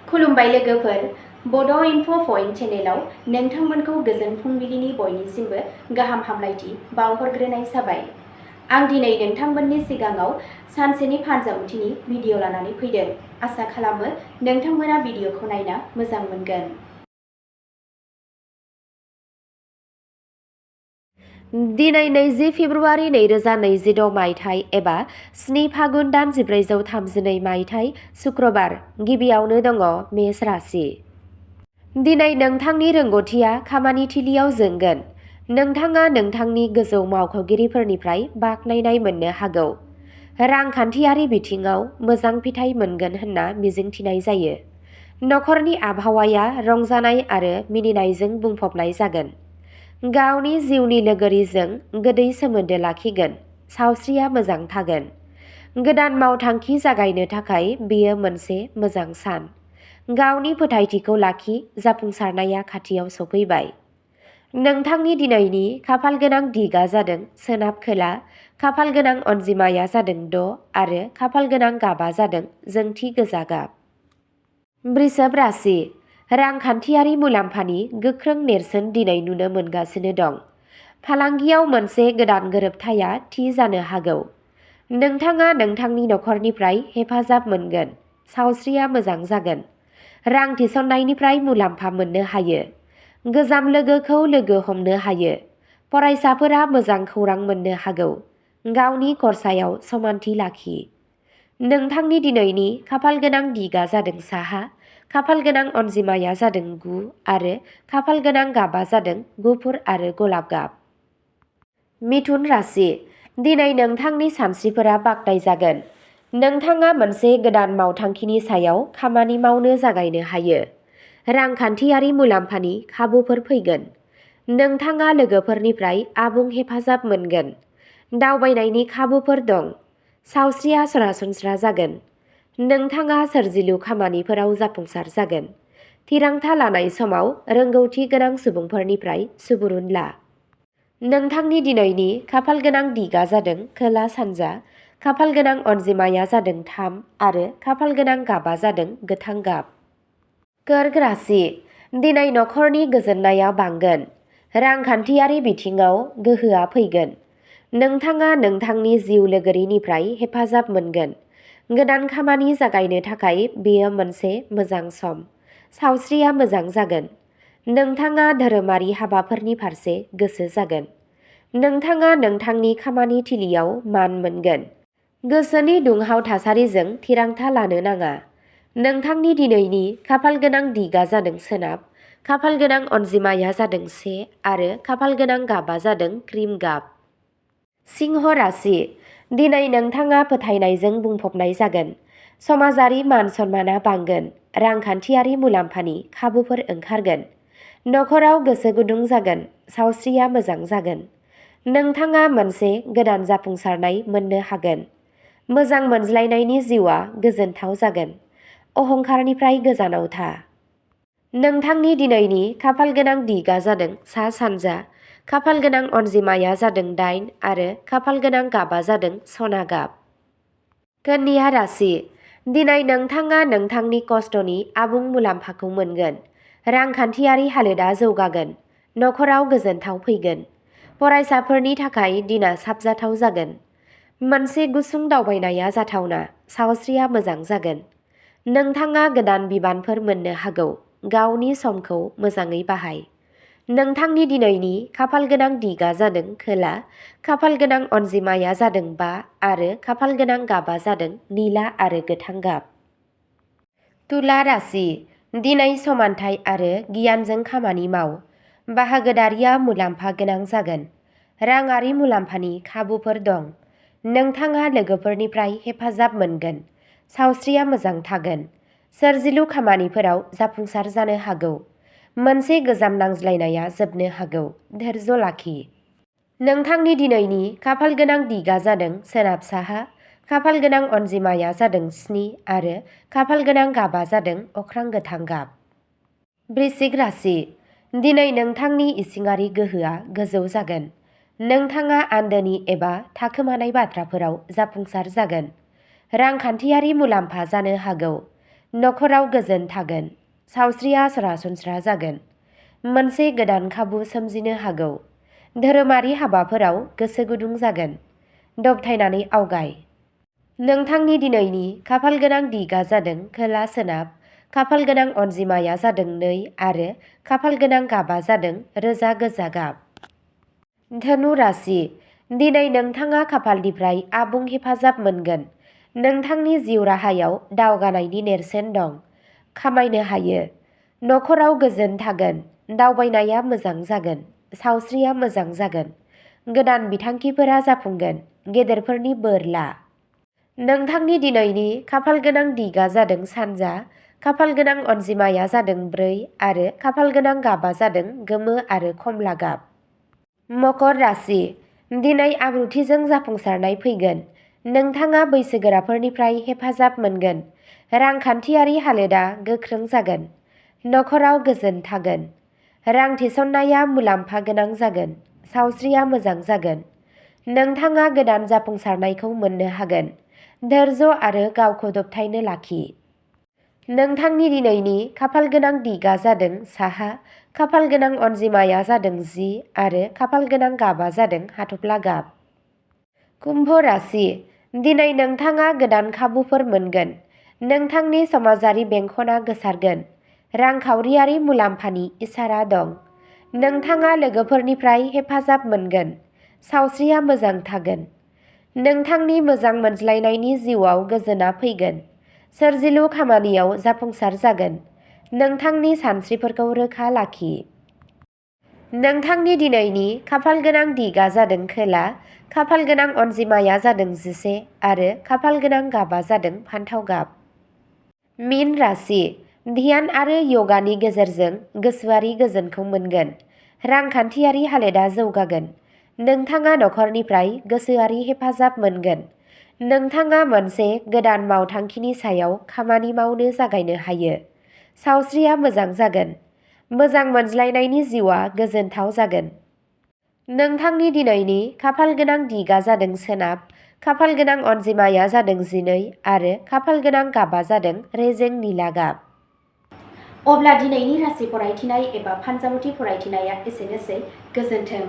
खुलुमबाय लोगोफोर, बड' इनफ' पइन्ट चेनेलाव नोंथांमोनखौ गोजोन फुंबिलिनि बयनिसिमबो गाहाम हामलायथि बावहरग्रोनाय जाबाय। आं दिनै नोंथांमोननि सिगाङाव सानसेनि फानजामुथिनि भिडिअ लानानै फैदों। आसा खालामो नोंथांमोना भिडिअखौ नायना मोजां मोनगोन। दिनै 20 फेब्रुआरि 2026 मायथाइ एबा 7 फागुन दान 1432 मायथाइ सुक्रबार। गिबियावनो दङ मेष राशि। दिनै नोंथांनि रोंग'थिया खामानि थिलियाव जोंगोन। नोंथाङा नोंथांनि गोजौ मावख'गिरिफोरनिफ्राय बाख्नायनाय मोननो हागौ। रांखान्थियारि बिथिङाव मोजां फिथाय मोनगोन होनना मिजिंथिनाय जायो। नखरनि आबहावाया रंजानाय आरो मिनिनायजों बुंफबनाय जागोन। गावनि जिउनि लोगोरिजों गोदै सोमोन्दो लाखिगोन। सावस्रिया मोजां थागोन। गोदान मावथांखि जागायनो थाखाय बेयो मोनसे मोजां सान। गावनि फोथायथिखौ लाखि, जाफुंसारनाया खाथियाव सफैबाय। नोंथांनि दिनैनि खाफालगोनां दिगआ जादों सोनाब खोला, खाफालगोनां अनजिमाया जादों 6 आरो खाफालगोनां गाबा जादों जोंथि गोजा गाब। वृषभ राशि। रांखान्थियारि मुलाम्फानि गोख्रों नेरसोन दिनै नुनो मोनगासिनो दं। फालांगियाव मोनसे गोदान गोरोबथाया थि जानो हागौ। नोंथाङा नोंथांनि नखरनिफ्राय हेफाजाब मोनगोन। सावस्रिया मोजां जागोन। रां थिसननायनिफ्राय मुलाम्फा मोननो हायो। गोजाम लोगोखौ लोगो हमनो हायो। फरायसाफोरा मोजां खौरां मोननो हागौ। गावनि खरसायाव समानथि लाखि। नोंथांनि दिनैनि खाफालगोनां दिगआ जादों साहा, खाफालगोनां अनजिमाया जादों 9 आरो खाफालगोनां गाबा जादों गुफुर आरो गलाब गाब। मिथुन राशि। दिनै नोंथांनि सानस्रिफोरा बाखनायजागोन। नोंथाङा मोनसे गोदान मावथांखिनि सायाव खामानि मावनो जागायनो हायो। रांखान्थियारि मुलाम्फानि खाबुफोर फैगोन। नोंथाङा लोगोफोरनिफ्राय आबुं हेफाजाब मोनगोन। दावबायनायनि खाबुफोर दं। सावस्रिया सरासनस्रा जागोन। नोंथाङा सोरजिलु खामानिफोराव जाफुंसार जागोन। थिरांथा लानाय समाव रोंगौथि गोनां सुबुंफोरनिफ्राय सुबुरुन ला। नोंथांनि दिनैनि खाफालगोनां दिगआ जादों खोला सानजा, खाफालगोनां अनजिमाया जादों 3 आरो खाफालगोनां गाबा जादों गोथां गाब। कर्क राशि। दिनै नखरनि गोजोननाया बांगोन। रांखान्थियारि बिथिङाव गोहोआ फैगोन। नोंथाङा नोंथांनि जिउ लोगोरिनिफ्राय हेफाजाब मोनगोन। गोदान खामानि जागायनो थाखाय बेयो मोनसे मोजां सम। सावस्रिया मोजां जागोन। नोंथाङा धोरोमारि हाबाफोरनि फारसे गोसो जागोन। नोंथाङा नोंथांनि खामानि थिलियाव मान मोनगोन। गोसोनि दुंहाव थासारिजों थिरांथा लानो नाङा। नोंथांनि दिनैनि खाफालगोनां दिगआ जादों सोनाब, खाफालगोनां अनजिमाया जादों 1 आरो खाफालगोनां गाबा जादों क्रिम गाब। सिंह राशि। दिनै नोंथाङा फोथायनायजों बुंफबनाय जागोन। समाजारि मान सन्माना बांगोन। रांखान्थियारि मुलाम्फानि खाबुफोर ओंखारगोन। नखराव गोसो गुदुं जागोन। सावस्रिया मोजां जागोन। नोंथाङा मोनसे गोदान जाफुंसारनाय मोननो हागोन। मोजां मोनज्लायनायनि जिउआ गोजोनथाव जागोन। अहंकारनिफ्राय गोजानाव था। नोंथांनि दिनैनि खाफालगोनां दिगआ जादों सा सानजा, खाफालगोनां अनजिमाया जादों 8 आरो खाफालगोनां गाबा जादों सना गाब। कन्या राशि। दिनै नोंथाङा नोंथांनि खस्थ'नि आबुं मुलाम्फाखौ मोनगोन। रांखान्थियारि हालोदा जौगागोन। नखराव गोजोनथाव फैगोन। फरायसाफोरनि थाखाय दिना साबजाथाव जागोन। मोनसे गुसुं दावबायनाया जाथावना। सावस्रिया मोजां जागोन। नोंथाङा गोदान बिबानफोर मोननो हागौ। गावनि समखौ मोजाङै बाहाय। नोंथांनि दिनैनि खाफालगोनां दिगआ जादों खोला, खाफालगोनां अनजिमाया जादों 5 आरो खाफालगोनां गाबा जादों निला आरो गोथां गाब। तुला राशि। दिनै समानथाय आरो गियानजों खामानि माव। बाहागोदारिया मुलाम्फा गोनां जागोन। राङारि मुलाम्फानि खाबुफोर दं। नोंथाङा लोगोफोरनिफ्राय हेफाजाब मोनगोन। सावस्रिया मोजां थागोन। सोरजिलु खामानिफोराव जाफुंसार जानो हागौ। मोनसे गोजाम नांज्लायनाया जोबनो हागौ। धैर्य लाखि। नोंथांनि दिनैनि खाफालगोनां दिगआ जादों सोनाब साहा, खाफालगोनां अनजिमाया जादों 7 आरो खाफालगोनां गाबा जादों अख्रां गोथां गाब। वृश्चिक राशि। दिनै नोंथांनि इसिङारि गोहोआ गोजौ जागोन। नोंथाङा आन्दोनि एबा थाखोमानाय बाथ्राफोराव जाफुंसार जागोन। रांखान्थियारि मुलाम्फा जानो हागौ। नखराव गोजोन थागोन। सावस्रिया सरासनस्रा जागोन। मोनसे गोदान खाबु सोमजिनो हागौ। धोरोमारि हाबाफोराव गोसो गुदुं जागोन। दबथायनानै आवगाय। नोंथांनि दिनैनि खाफालगोनां दिगा जादों खोला सोनाब। खाफालगोनां अनजिमाया जादों 2 आरो खाफालगोनां गाबा जादों रोजा गोजा गाब। धनु राशि। दिनै नोंथाङा खाफालनिफ्राय आबुं हेफाजाब मोनगोन। नोंथांनि जिउ राहायाव दावगानायनि नेरसोन दं। खामायनो हायो। नखराव गोजोन थागोन। दावबायनाया मोजां जागोन। सावस्रिया मोजां जागोन। गोदान बिथांखिफोरा जाफुंगोन। गेदेरफोरनि बोर ला। नोंथांनि दिनैनि खाफालगोनां दिगा जादों सानजा। खाफालगोनां अनजिमाया जादों 4 आरो खाफालगोनां गाबा जादों गोमो आरो खमला गाब। मकर राशि। दिनै आब्रुथिजों जाफुंसारनाय फैगोन। नोंथाङा बैसोगोराफोरनिफ्राय हेफाजाब मोनगोन। रांखान्थियारि हालोदा गोख्रों जागोन। नखराव गोजोन थागोन। रां थिसननाया मुलाम्फा गोनां जागोन। सावस्रिया मोजां जागोन। नोंथाङा गोदान जाफुंसारनायखौ मोननो हागोन। धैर्य आरो गावखौ दबथायनो लाखि। नोंथांनि दिनैनि खाफालगोनां दिगा जादों साहा। खाफालगोनां अनजिमाया जादों 10 आरो खाफालगोनां गाबा जादों हाथफ्ला गाब। कुम्भ राशि। दिनै नोंथाङा गोदान खाबुफोर मोनगोन। नोंथांनि समाजारि बेंखनआ गोसारगोन। रांखावरियारि मुलाम्फानि इसारा दं। नोंथाङा लोगोफोरनिफ्राय हेफाजाब मोनगोन। सावस्रिया मोजां थागोन। नोंथांनि मोजां मोनज्लायनायनि जिउआव गोजोना फैगोन। सोरजिलु खामानियाव जाफुंसार जागोन। नोंथांनि सानस्रिफोरखौ रोखा लाखि। नोंथांनि दिनैनि खाफालगोनां दिगा जादों खोला। खाफालगोनां अनजिमाया जादों 11 आरो खाफालगोनां गाबा जादों फान्थाव गाब। मीन राशि। ध्यान आरो यगानि गेजेरजों गोसोआरि गोजोनखौ मोनगोन। रांखान्थियारि हालोदा जौगागोन। नोंथाङा नखरनिफ्राय गोसोआरि हेफाजाब मोनगोन। नोंथाङा मोनसे गोदान मावथांखिनि सायाव खामानि मावनो जागायनो हायो। सावस्रिया मोजां जागोन। मोजां मोनज्लायनायनि जिउआ गोजोनथाव जागोन। नोंथांनि दिनैनि खाफालगोनां दिगा जादों सोनाब। खाफालगोनां अनजिमाया जादों 12 आरो खाफालगोनां गाबा जादों रेजें निला गाब। अब्ला दिनैनि राशि फरायथिनाय एबा फानजामुथि फरायथिनाया एसेनोसै। गोजोन्थों।